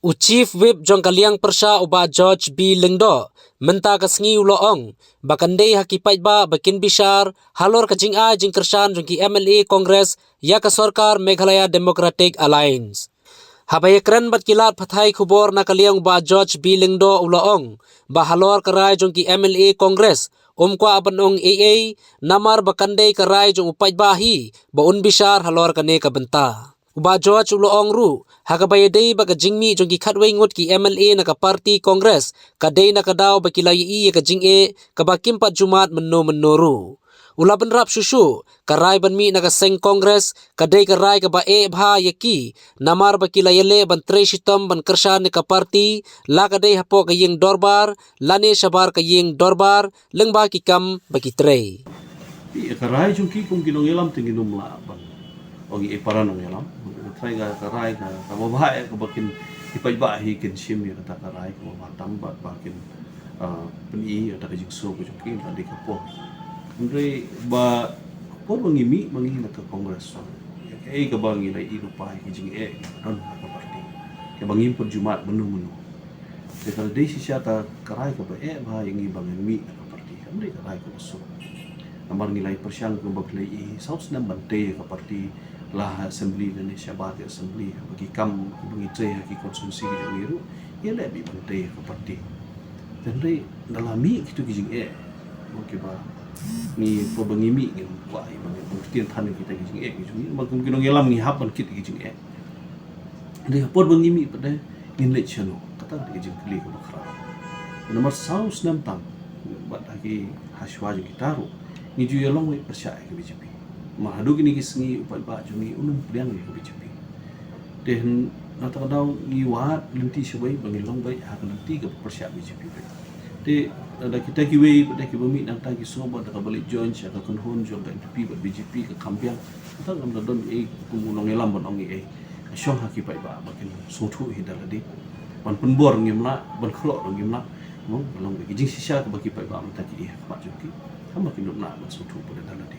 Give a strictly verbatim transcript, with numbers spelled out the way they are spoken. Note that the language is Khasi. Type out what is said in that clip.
U Chief Whip jong ka liang pyrshah u Bah George B Lyngdoh mynta ka sngi u la ong ba kan dei ha ki paidbah ba kin bishar halor ka jingai jingkyrshan jong ki M L A Congress ïa ka sorkar Meghalaya Democratic Alliance. Haba ïakren bad ki lad pathai khubor na ka liang u Bah George B Lyngdoh u la ong ba halor ka rai jong ki M L A Congress um kwah ban ong ei ei namar ba kan dei ka rai jong u paidbah hi ba un bishar halor kane ka bynta. U Bah George u la ong ruh ha kaba ïadei bad ka jingmih jong ki khatwei ngut ki M L A na ka party Congress ka dei na ka daw ba ki la ïohi ïa ka jingeh kaba kim pat ju mad mynno mynno ruh. U la bynrap shuh shuh ka rai ban mih na ka seng Congress ka dei ka rai kaba eh bha ïa ki namar ba ki la ïaleh ban trei shitom ban kyrshan ïa ka party, la ka dei hapoh ka ïing dorbar lane shabar ka ïing dorbar lyngba ki kam ba ki trei. Ïa ka rai jong ki kum ki nongïalam te ngin ym lah ban ong ïa para nongïalam. Ka rai ka, ka rai ka, kaba bha eh kaba kin, ki paidbah hi kin shim ïa kata ka rai kaba bha tam bad ba kin, ah, pyni ïa kata ka jingsngew ka jong ki, ka dei ka por. Hynrei ba por ba ngi mih ma ngi na ka Congress, ïa kaei kaba ngi la ïohi lypa ïa ki jingeh kiba don ha ka party, kaba ngim pat ju mad mynno mynno. Te ka la dei shisha ka, ka rai kaba eh bha ïa ngi ba ngin mih na ka party. Kam dei ka rai kaba suk. Namar ngi la ïa pyrshang kumba phi la ïohi, saw snem ban tei ïa ka party, la ha assembly lane shabar ka assembly, ha ki kam ba ngi trei ha ki constituency ki jong ngi ruh, ïaleh beit ban tei ïa ka party. Te hynrei da la mih kito ki jingeh, mo, kiba ngi, por ba ngi mih ngim kwah ïa ba ngin ktien than ïa kita ki jingeh ki jong ngi, namar kum ki nongïalam ngi hap ban kit ïa ki jingeh. Hynrei ha por ba ngi mih pat de ngin leit shano? Kata ka dei ka jingkylli kaba khraw. Namar saw snem tam bad ha ki, ha shuwa jong kita ruh ngi ju ïalong wei pyrshah ïa ka B J P. Namar haduh kine ki sngi u paidbah jong ngi um pliang ïa ka B J P. Te hynrei na kata ka daw ngi wad lynti shawei ba ngin long beit ha ka lynti kaba pyrshah B J P beit. Te da kita kiwei pat de kiba mih nangta ki sngew ba da kaba leit join sha ka kynhun jong ka N P P bad B J P ka kham biang. Kata ngam da don ei kum u nongïalam ban ong ei ei. Ka shong ha ki paidbah ba kin sngewthuh hi da lade. Ban pynbor ngim lah, ban khlok ruh ngim lah. Mo, ka long ba ki jingshisha kaba ki paidbah mynta ki ïa ka khmat jong ki. Kam ba kin ym lah ban sngewthuh pat de da lade.